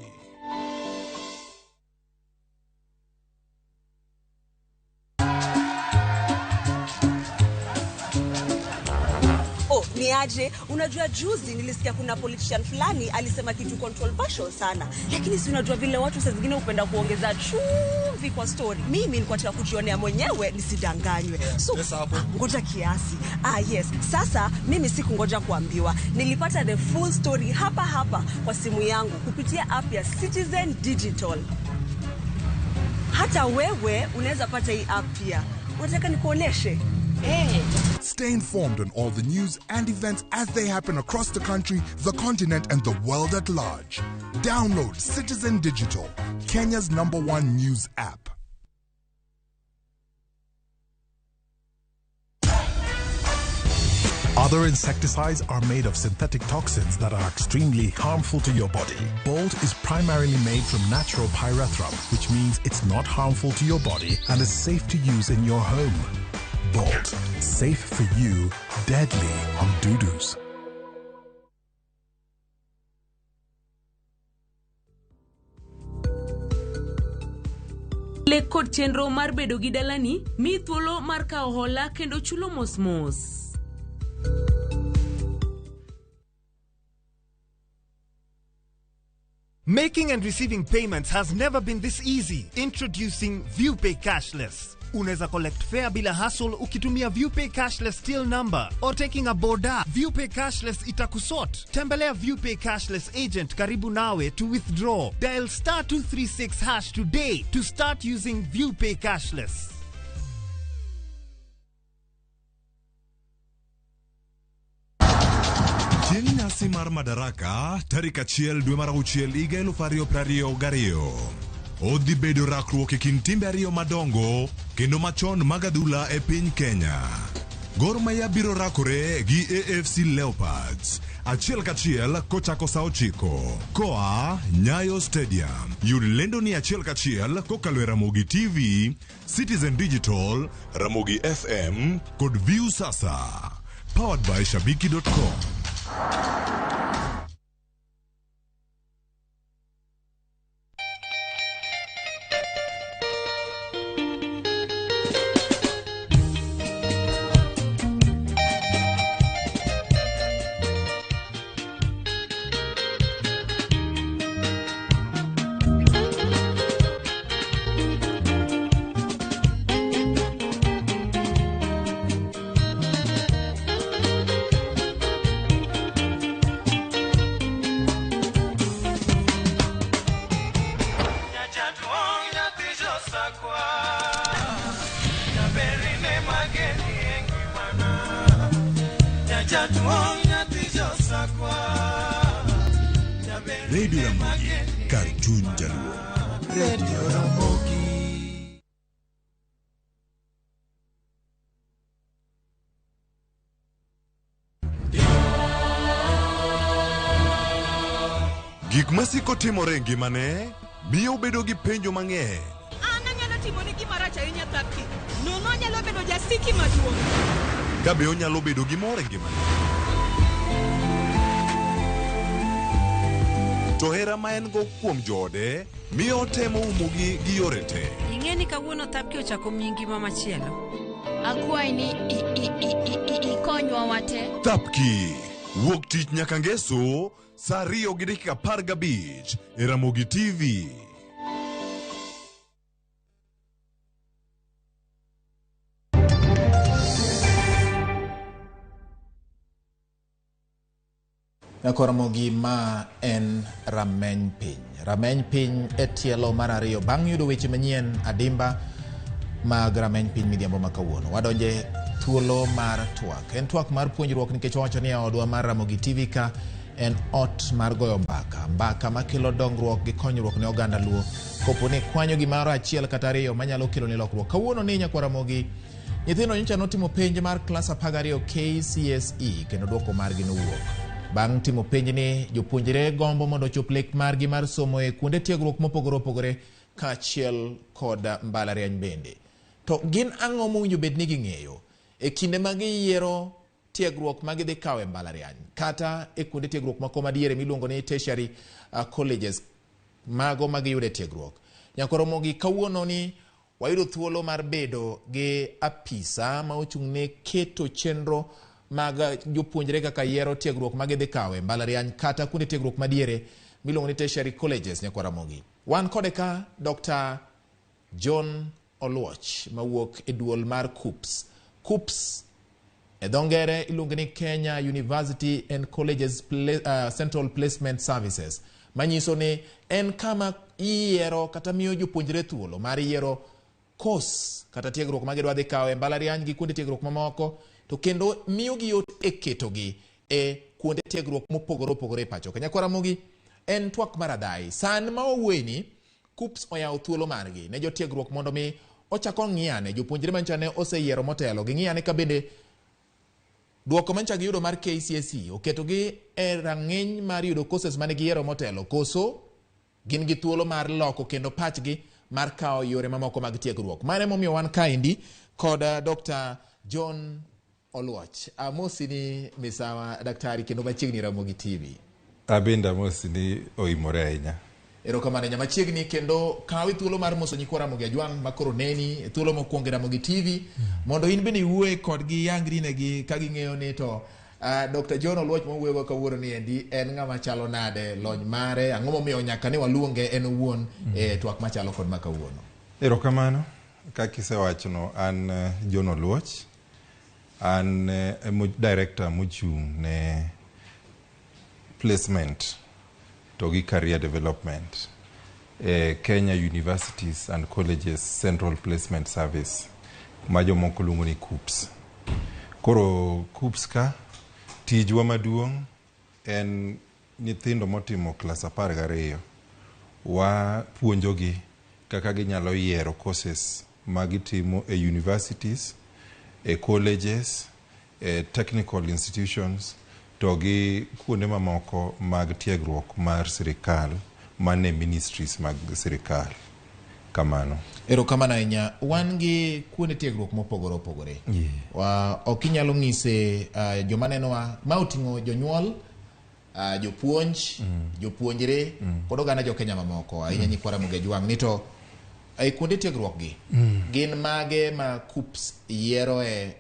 Oh, ni aje? Unajua juzi nilisikia kuna politician fulani alisema kitu controversial sana. Lakini si unajua vile watu saa zingine hupenda kuongeza chumvi kwa story. Mimi nilikuwa nataka kujionea mwenyewe nisidanganywe. So ngoja kiasi. Yes. Sasa mimi sikungoja kuambiwa. Nilipata the full story hapa hapa kwa simu yangu kupitia app ya Citizen Digital. Hata wewe unaweza pata hii app pia. Unataka nikuoneshe? Hey. Stay informed on all the news and events as they happen across the country, the continent, and the world at large. Download Citizen Digital, Kenya's #1 news app. Other insecticides are made of synthetic toxins that are extremely harmful to your body. Bolt is primarily made from natural pyrethrum, which means it's not harmful to your body and is safe to use in your home. Bolt, safe for you, deadly on dudus. Lek kod chenro mar bedo gi dalani, mi thuolo mar kawo hola kendo chulo mos mos. Making and receiving payments has never been this easy. Introducing ViewPay Cashless. Unaweza collect fare bila hassle ukitumia ViewPay Cashless till number or taking a boda. ViewPay Cashless itakusort. Tembelea ViewPay Cashless agent karibu nawe to withdraw. Dial *236# today to start using ViewPay Cashless. Chieng' nyasi mar Madaraka tarik 1 dwe mar 6 higa 2022. Odhi bedo rakruok e kind timbe ariyo madongo kendo machon mag adhula e piny Kenya. Gor Mahia biro rakore gi AFC Leopards achiel kachiel kochako saa 9 koa Nyayo Stadium. Yud lendo ni achiel kachiel kokalo e Ramogi TV, Citizen Digital, Ramogi FM kod View Sasa. Powered by Shabiki.com. Radio Ramogi, kar chuny Jaluo. Radio Ramogi. Gik masiko timore e ngimane miyo obedo gi penjo mang'eny. An anyalo timoni gima rach ahinya Thapki. Nono anyalo bedo jasiki maduong'. Ka be onyalo bedo gi mor e ngimane. To hera ma en go kuom joode miyo otemo umogi gi yore te. Ing'e ni kawuono Thapki ochako miyi ngima machielo. Akwayi ni ikonywa wate. Thapki, wuok tich nyaka ngeso saa 2:15 e Ramogi TV. Ramogi ma en rameny piny. Rameny piny e tielo mar ariyo bang' yudo weche manyien adimba mag rameny piny midhiambo ma kawuono. Wadonje thuolo mar twak. En twak mar puonjruok nikech wawacho ni odwa mar Ramogi TV ka en ot mar goyo mbaka. Mbaka makelo dongruok gi konyruok ne oganda Luo. Kopo ni kwanyo gimoro achiel kata ariyo manyalo kelo ni lokruok. Kawuono ni nyakwa Ramogi, nyithindo nyocha notimo penj mar klas 12 KCSE kendo duoko margi nowuok. Bang' timo penj ni jopuonjre gombo mondo ochop lek margi mar somo e kuonde tiegruok mopogore opogore kaachiel kod mbalariany bende. To gin ang'o mowinjo bed ni ging'eyo e kinde ma giyiero tiegruok ma gidhi kawo e mbalariany kata e kuonde tiegruok moko madiere miluongo ni tertiary colleges mago ma giyude tiegruok. Nyakwa Ramogi, kawuono ni wayudo thuolo mar bedo gi apisa ma ochung' ne keto chenro mag jopuonjre kaka yiero tiegruok ma gidhi kawo e mbalariany kata kuonde tiegruok madiere miluongo ni tertiary colleges. Nyakwa Ramogi, wan kode ka Dr. John Oluoch mawuok e duol mar KUCCPS. KUCCPS e dho ngere iluongo ni Kenya University and Colleges Central Placement Services, manyiso ni en kama iyiero kata miyo jopuonjre thuolo mar yiero course kata tiegruok ma gidwa dhi kawo e mbalariany gi kuonde tiegruok mamoko, to kendo miyogi yot e ketogi e kuonde tiegruok mopogore opogore e pacho ka. Nyakwa Ramogi, en twak mar adhai. San ma wawuoyeni, KUCCPS oyawo thuolo margi ne jotiegruok mondo mi ochak ong'iyane jopuonjre manyocha ne oseyiero motelo, ging'iyane ka bende duoko manyocha giyudo mar KCSE oketogi e rang'iny mar yudo courses mane giyiero motelo, koso gin gi thuolo mar loko kendo pachgi mar kawo yore mamoko mag tiegruok. Mano emomiyo wan kaendi kod Dr. John Oluoch. Amosi ni misawa daktari kendo machiegni Ramogi TV. Abende amosi ni oimore ahinya. Erokamano ahinya machiegni, kendo kawi thuolo mar moso nyikwa Ramogi Ajwang' makoro neni e thuolo mokwongo e Ramogi TV mondo in bende iwuoye kodgi, yangri negi ka ging'eyo ni to Dr. John Oluoch mawuoyogo kawuono ni endi en ng'ama chalo nade, lony mare, ang'o momiyo nyaka ne waluonge en owuon e twak machalo kod ma kawuono. Erokamano. Kaka isewachono, an John Oluoch. An director mochung' ne placement to gi career development e Kenya Universities and Colleges Central Placement Service ma jomoko luongo ni KUCCPS. Koro KUCCPS ka tijwa maduong' en nyithindo motimo klas 12 wapuonjogi kaka ginyalo yiero courses ma gitimo e universities, e colleges, e technical institutions to gi kuonde mamoko mag tiegruok mar sirikal mane ministries mag sirikal. Kamano. Erokamano ahinya. Wan gi kuonde tiegruok mopogore opogore. Ok inyalo ng'ise joma nenowa ma oting'o jonyuol, jopuonj, jopuonjre kod oganda jo Kenya mamoko ahinya nyikwa Ramogi Ajwang' ni to e kuonde tiegruok gi gin mage ma KUCCPS yiero e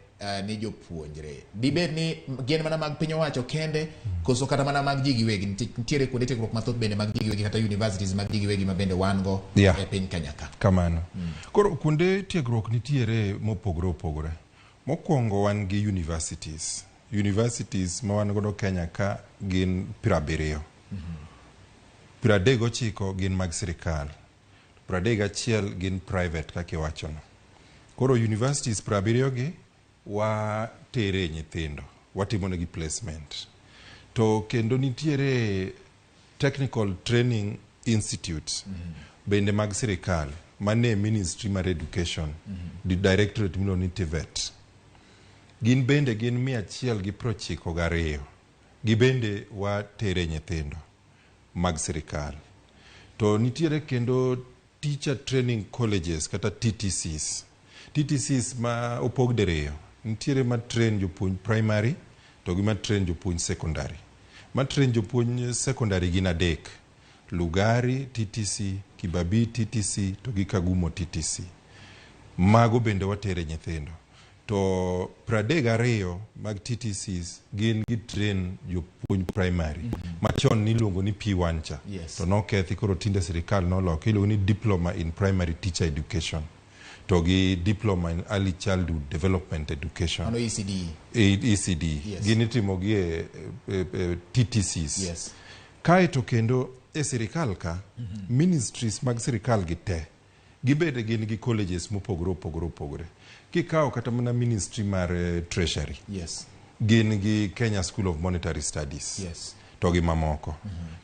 ni jopuonjre? Dibed ni gin mana mag piny owacho kende koso kata mana mag ji giwegi? Nitiere kuonde tiegruok mathoth bende mag ji giwegi kata universities mag ji giwegi ma bende wan go e piny Kenya ka. Kamano. Koro kuonde tiegruok nitiere mopogore opogore. Mokwongo wan gi universities. Universities ma wan godo Kenya ka gin 70. 39 gin mag sirikal. 31 gin private kaka iwachono. Koro universities 70 gi watere nyithindo. Watimonegi placement. To kendo nitiere Technical Training Institute bende mag sirikal mane Ministry mar Education, the Directorate miluongo ni TVET. Gin bende gin 192. Gibende watere nyithindo mag sirikal. To nitiere kendo Teacher Training Colleges kata TTCs. TTCs ma opog diriyo. Nitiere ma train jopuonj primary to gi ma train jopuonj secondary. Ma train jopuonj secondary gin adek. Lugari TTC, Kibabii TTC to gi Kagumo TTC. Mago bende watere nyithindo. To 32 mag TTCs gin gi train jopuonj primary. Machon niluongo ni P1 cha. To nokethi koro tinde sirikal noloke iluongo ni Diploma in Primary Teacher Education. To gi Diploma in Early Childhood Development Education. Mano ECD. ECD. Gin itimo gi e TTCs. Kaeto kendo e sirikal ka, ministries mag sirikal gi te, gibede gin gi colleges mopogore opogore opogore. Kikawo kata mana ministry mar Treasury, gin gi Kenya School of Monetary Studies. To gi mamoko.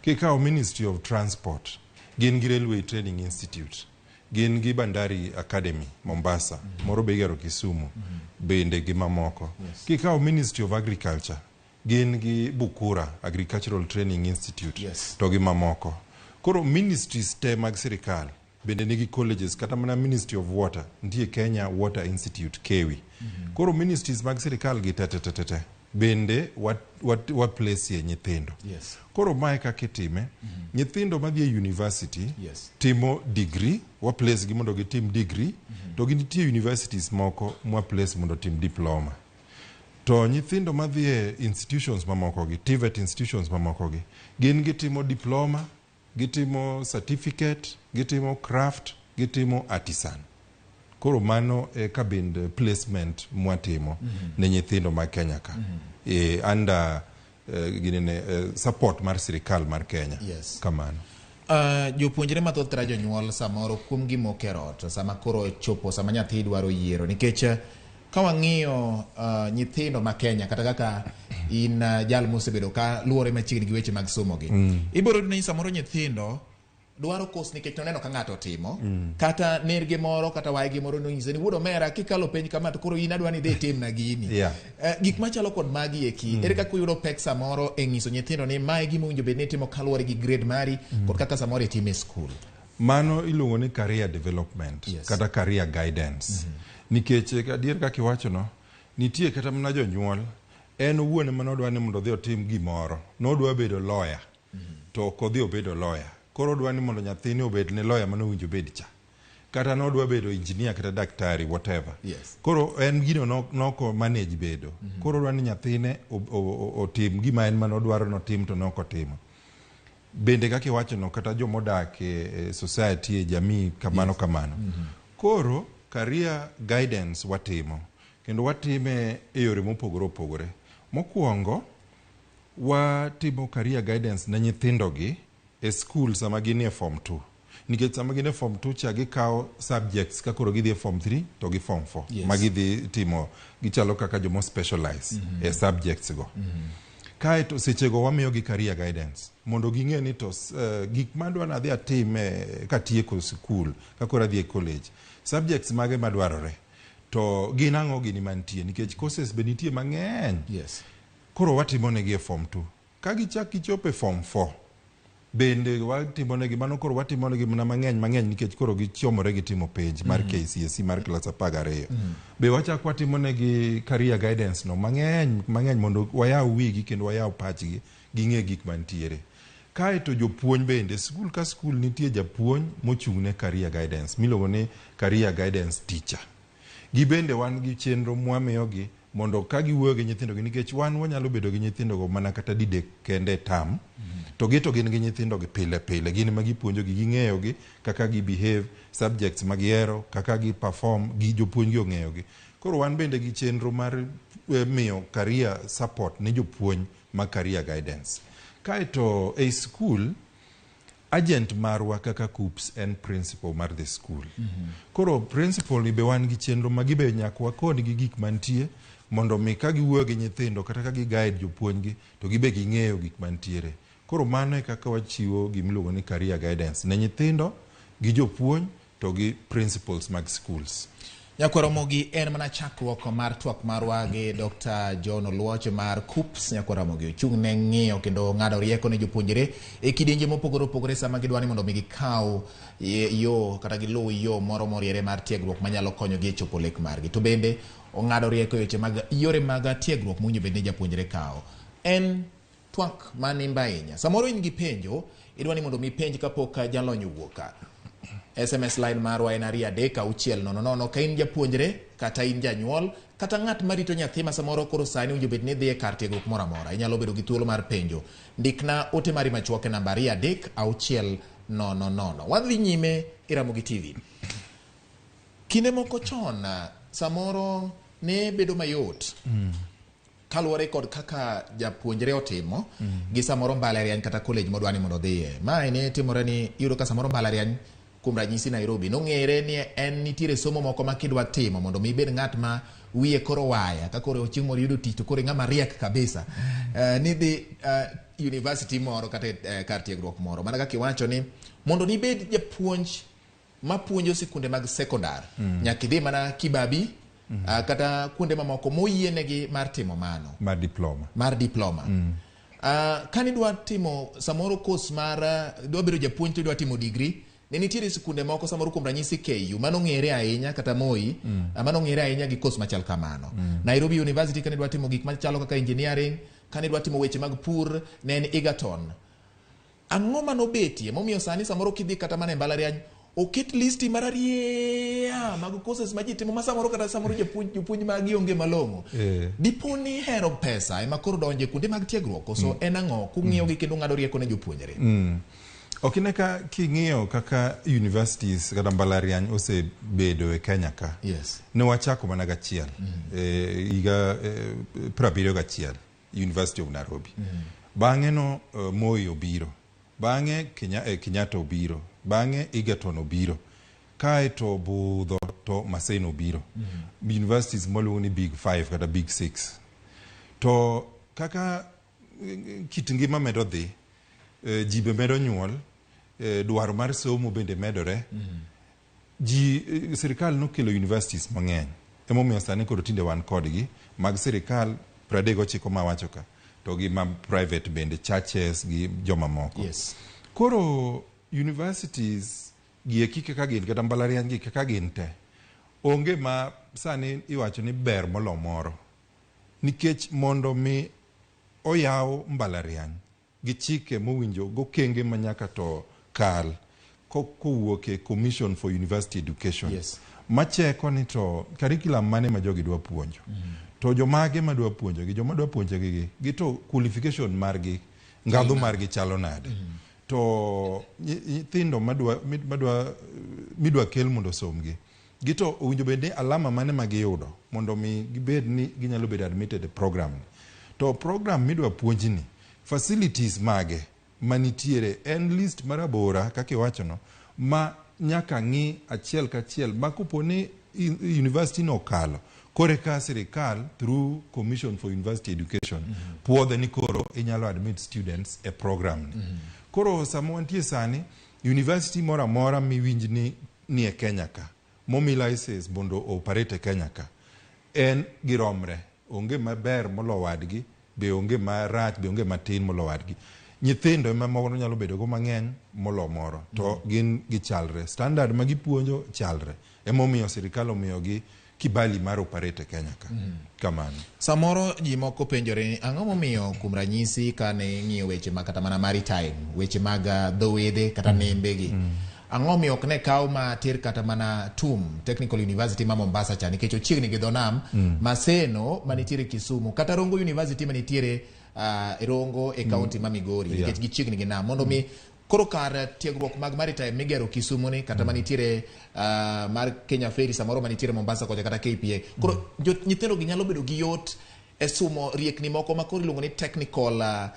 Kikawo Ministry of Transport, gin gi Railway Training Institute. Gin gi Bandari Academy Mombasa, moro be igero Kisumu, bende gi mamoko. Kikawo Ministry of Agriculture, gin gi Bukura Agricultural Training Institute to gi mamoko. Koro ministries te mag sirikal bende nigi colleges kata mana Ministry of Water nitie Kenya Water Institute KEWI. Koro ministries mag sirikal gi te te te te te bende wa place nyithindo. Koro mae kaka itime, nyithindo madhi e university timo degree, wa place gi mondo gitim degree, to gintie universities moko mwa place mondo otim diploma. To nyithindo madhi e institutions mamoko gi, TVET institutions mamoko gi, gin gitimo diploma, gitimo certificate, gitimo craft, gitimo artisan. Koro mano e kabind placement mwatimo ne nyithindo mag Kenya ka. Under ginene, support mar sirikal mar Kenya. Kamano. Jopuonjre mathoth kata jonyuol samoro kuom gimoko e ot sama koro chopo sama nyathi dwaro yiero nikech ka wang'iyo nyithindo ma Kenya kata kaka in jal mosebedo ka luwore machiegni gi weche mag somo gi ibiro yudo ni samoro nyithindo dwaro course nikech noneno ka ng'ato timo kata nergi moro kata waygi moro nonyise ni wuod omera kikalo penj kama to koro in adwa ni idhi itimna gini. Gik machalo kod magi eki ere kaka uyudo pek samoro e ng'iso nyithindo ni mae gima owinjo bed ni itimo kaluwore gi grade mari kod kaka samoro itime e skul? Mano iluongo ni career development kata career guidance. Nikech adier kaka iwacho no, nitie kata mana jonyuol en owuon ema nodwa ni mondo odhi otim gimoro. Nodwa bedo lawyer. To ok odhi obedo lawyer. Koro odwa ni mondo nyathini obed ne lawyer mane owinjo obed cha. Kata nodwa bedo engineer kata daktari whatever. Koro en gino noko manage bedo. Koro odwa ni nyathine otim gima en mane odwaro notim to nok otimo. Bende kaka iwacho no kata jomodak e society e jamii kamano kamano. Koro career guidance watimo kendo watime e yore mopogore opogore. Mokwongo watimo career guidance ne nyithindo gi e school sama gin e form 2. Nikech sama gin e form 2 cha gikawo subjects ka koro gidhi e form 3 to gi form 4 ma gidhi timo gichalo kaka jomo specialize e subjects go. Kaeto sechego wamiyogi career guidance mondo ging'e ni to gik madwa nadhi atim katieko sikul ka koro adhi e college subjects mage madwarore to gin ang'o gini mantie nikech courses be nitie mang'eny. Koro watimo negi e form 2. Ka gichak gichopo e form 4 bende watimo negi mano koro watimo negi mana mang'eny mang'eny nikech koro gichomore gi timo penj mar KCSE mar klas 12. Be wachak watimo negi career guidance no mang'eny mang'eny mondo wayaw wigi kendo wayaw pachgi ging'e gik mantiere. Kaeto jopuonj bende skul ka skul nitie japuonj mochung' ne career guidance miluongo ni career guidance teacher. Gibende wan gi chenro mwamiyogi mondo ka giwuoyo gi nyithindo gi nikech wan wanyalo bedo gi nyithindo go mana kata didek kende e term to gi to gin gi nyithindo gi pile pile gin ema gipuonjo gi ging'eyo gi kaka gi behave subjects ma gihero kaka gi perform gi jopuonj gi ong'eyo gi. Koro wan bende gi chenro mar miyo career support ne jopuonj ma career guidance. Kaeto ei skul agent marwa kaka KUCCPS en principal mar the school. Koro principal ni be wan gi chenro ma gibe nyaka wakon gi gik mantie Mondo mi ka giwuoyo gi nyithindo kata ka gi guide jopuonjgi to gibe ging'eyo gik mantiere. Koro mano e kaka wachiwo gimiluongo ni career guidance ne nyithindo gi jopuonj to gi principals mag schools. Nyakwar Ramogi en mana chakruok mar twak marwa gi Dr. John Oluoch mar KUCCPS. Nyakwar Ramogi ochung' ne ng'iyo kendo ng'ado rieko ne jopuonjre e kidienje mopogore opogore sama gidwa ni mondo mi gikaw yo kata giluw yo moro moriere mar tiegruok manyalo konyogi e chopo lek margi. To bende ong'ado rieko e weche mag yore mag tiegruok mowinjo bed ni japuonjre kawo. En twak manimba ahinya. Samoro in gi penjo, idwa ni mondo mi penj kapok jalony owuok ka. SMS line marwa en 23600. Ka in japuonjre kata in janyuol kata ng'at marito nyathi ma samoro koro sani owinjo bed ni dhi e kar tiegruok moro amora, inyalo bedo gi thuolo mar penjo. Ndikna ote mari machuok e namba 23600. Wadhi nyime e Ramogi TV. Kinde moko chon samoro ne bedo mayot kaluwore kod kaka japuonjre otimo gi samoro mbalariany kata college modwa ni mondo odhiye. Mae ne timore ni iyudo ka samoro mbalariany kuom ranyisi Nairobi nong'ere ni en nitiere somo moko ma kidwa timo mondo mi ibed ng'at ma wiye koro waya ka koro chieng' moro iyudo tich to koro ing'ama riek kabisa. Nidhi university moro kata kar tiegruok moro mana kaka iwacho ni mondo nibed japuonj mapuonjo sikunde mag sekondar nyaka idhi mana Kibabi kata kuonde mamoko moyienegi mar timo mano mar diploma. Mar diploma. Kanidwa timo samoro course mar idwa bedo japuonj to idwa timo degree, ne nitiere sikunde moko samoro kuom ranyisi KU manong'ere ahinya kata Moi manong'ere ahinya gi course machal kamano. Nairobi University kanidwa timo gik machalo kaka engineering, kanidwa timo weche mag pur ne en Egerton. Ang'o manobetie momiyo sani samoro kidhi kata mana e mbalariany oket listi mararieya mag courses ma ji timo ma samoro kata samoro jopuonj magi onge malong'o. Dipo ni hero pesa ema koro donje kuonde mag tiegruok koso en ang'o kung'iyo gi kendo ng'ado rieko ne jopuonjre? Ok ine ka king'iyo kaka universities kata mbalariany osebedo e Kenya ka. Yes. Ne wachako mana gachiel. Higa 71 University of Nairobi. Bang'e no Moi obiro. Bang'e Kenyatta obiro. Bang'e Egerton obiro. Kae to budho to Maseno obiro. Universities mwaluongo ni Big 5 kata Big 6. To kaka kit ngima medo dhi, ji be medo nyuol, dwaro mar somo bende medore. Ji sirikal nokelo universities mang'eny. Emomiyo sani koro tinde wan kodgi mag sirikal 39 mawacho ka to gi ma private bende churches gi jomamoko. Yes. Koro universities gi eki kaka gin kata mbalariany gi kaka gin te onge ma sani iwacho ni ber molo moro nikech mondo mi oyaw mbalariany gi chike mowinjo gokenge ma nyaka to kal kowuok e Commission for University Education. Yes. Macheko ni to curriculum mane ma jogi dwa puonjo. To jomage madwa puonjogi, joma dwa puonjogi gi to qualification margi, ngadho margi chalo nade. To nyithindo midwa kel mondo osomgi, gi to owinjo bed ni alama mane ma giyudo mondo mi gibed ni ginyalo bedo admitted e program ni. To program midwa puonjni, facilities mage manitiere en list marabora kaka iwachono ma nyaka ng'i achiel kachiel ma kopo ni university no okalo kore ka sirikal through Commission for University Education puodhe ni koro inyalo admit students e program ni. Koro sama wantie sani university moro amora miwinj ni ni e Kenya ka momi license mondo operate e Kenya ka en giromre, onge maber molo wadgi, be onge marach, be onge matin molo wadgi. Nyithindo ema moro nyalo bedo go mang'eny molo moro to gin gichalre, standard ma gipuonjo chalre, emomiyo sirikal omiyogi kibali mar operate e Kenya ka. Kamano. Samoro ji moko penjore ni ang'o momiyo kuom ranyisi kane ing'iyo weche ma kata mana maritime, weche mag dho wedhe kata nembe gi. Ang'o miyo ok ne kaw ma ter kata mana TUM, Technical University ma Mombasa cha, nikech ochiegni gi dho nam, Maseno manitiere Kisumu, kata Rongo University manitiere Rongo e county ma Migori, nikech gichiegni gi nam. Mondo mi koro kar tiegruok mag maritime migero Kisumu ni kata manitiere mar Kenya Ferry samoro manitiere Mombasa kocha kata KPA. Koro nyithindo gi nyalo bedo gi yot e sumo riekni moko ma koro iluongo ni technical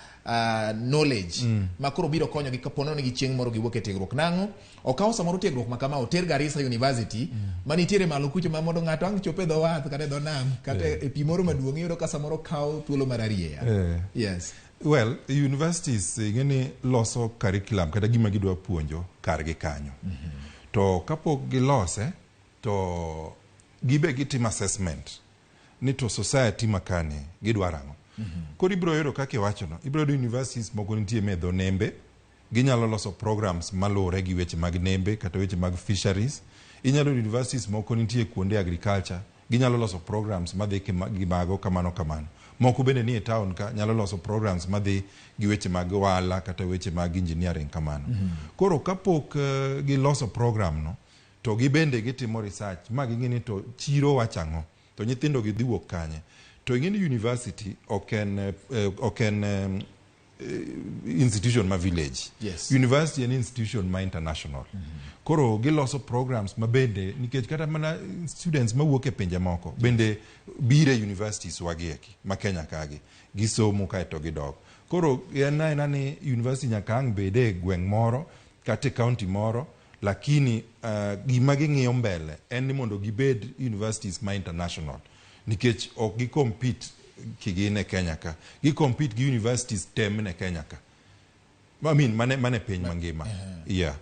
knowledge ma koro biro konyogi kapo ni gi chieng' moro giwuok e tiegruok. Nang'o okaw samoro tiegruok ma kama oter Garissa University manitiere malo kucho, ma mondo ng'ato ang' chop e dho wath kata e dho nam kata e pi moro maduong', iyudo ka samoro kawo thuolo mararieya. Yes. Well, universities ing'e ni loso curriculum kata gima gidwa puonjo kargi kanyo. To kapok gilose to gibe gitimo assessment ni to society makani gidwaro ang'o. Koro ibiro yudo kaka iwachono, ibiro yudo universities moko nitie me dho nembe, ginyalo loso programs maluwore gi weche mag nembe kata weche mag fisheries. Inyalo yudo universities moko nitie kuonde agriculture, ginyalo loso programs madhi gi mago kamano kamano. Moko bende nie town ka nyalo loso programs madhi gi weche mag ohala kata weche mag engineering kamano. Koro kapok giloso program no, to gibende gitimo research ma ging'e ni to chiro wacho ang'o, to nyithindo gi dhi wuok kanye. To ing'e ni university ok en institution ma village. University en institution ma international. Koro giloso programs ma bende nikech kata mana students mawuok e pinje moko bende biro e universities wagi eki ma Kenya kagi gisomo kaeto gidok. Koro en aena ni university nyaka ang' bede e gweng' moro kata e county moro, lakini gima ging'iyo mbele en ni mondo gibed universities ma international, nikech ok gi compete kigin e Kenya ka, gi compete gi universities te mane Kenya ka, I mean mane piny mangima, yeah.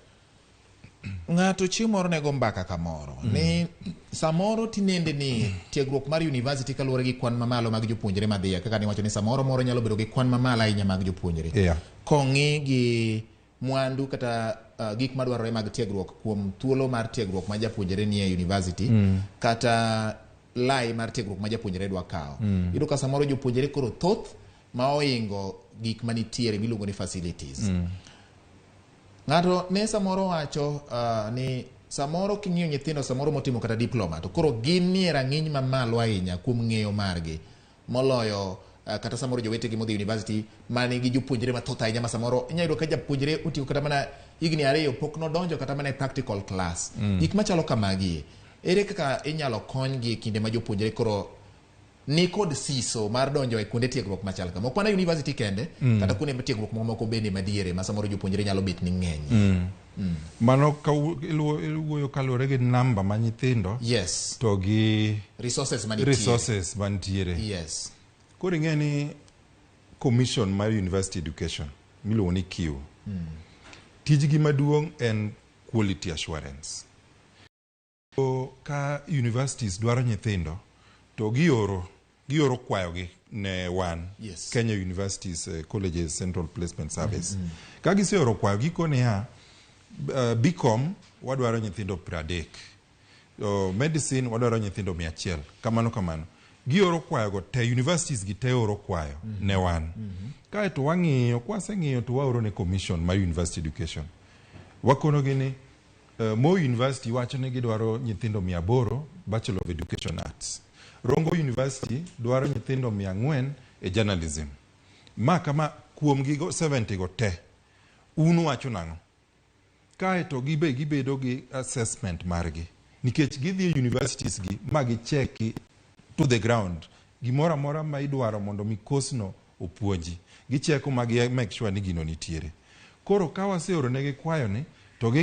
Ng'ato chieng' moro nego mbaka kamoro ni samoro tinende ni tiegruok mar university kaluwore gi kwan mamalo mag jopuonjre madhiye, kaka niwacho ni samoro moro nyalo bedo gi kwan mamalo ahinya mag jopuonjre, kong'i gi mwandu kata gik madwarore mag tiegruok kuom thuolo mar tiegruok ma japuonjre nie university kata lai mar tiegruok ma japuonjre dwa kawo. Iyudo ka samoro jopuonjre koro thoth ma oingo gik manitiere miluongo ni facilities. Ng'ato ne samoro wacho ni samoro king'iyo nyithindo samoro motimo kata diploma to koro gin nie rang'iny mamalo ahinya kuom ng'eyo margi moloyo kata samoro jowetegi modhi university manigi jopuonjre mathoth ahinya, ma samoro inyalo yudo ka japuonjre otieko kata mana higni 2 pok nodonjo kata mana e practical class. Gik machalo kamagi, ere kaka inyalo konygi e kinde ma jopuonjre koro ni kod siso mar donjo e kuonde tiegruok machal kama, ok mana university kende, kata kuonde tiegruok mamoko bende madiere ma samoro jopuonjre nyalo bet ni ng'eny? Mano ka iwuoyo kaluwore gi namba ma nyithindo to gi resources manitiere. Resources mantiere. Koro ing'e ni commission mar university education miluongo ni KIU, tijgi maduong' en quality assurance. So, ka universities dwaro nyithindo to gioro kwayogi ne wan Kenya Universities Colleges Central Placement Service. Ka giseoro kwayo, gikoniya BCom wadwaro nyithindo 30, medicine wadwaro nyithindo 100, kamano kamano. Gioro kwayogo te, universities gi te oro kwayo ne wan. Kaeto wang'iyo, kwaseng'iyo to waoro ne commission mar university education. Wakonogi ni Moi University wacho ni gidwaro nyithindo 800 Bachelor of Education Arts. Rongo University dwaro nyithindo 400 e journalism. Ma kama kuom gigo 70 go te, un wacho nang'o? Kaeto gibe gibedo gi assessment margi nikech gidhi e universities gi ma gicheki to the ground gimoro amora ma idwaro mondo mi course no opuonji, gicheko ma gi make sure ni gino nitiere. Koro ka waseoro negi kwayo ni to gi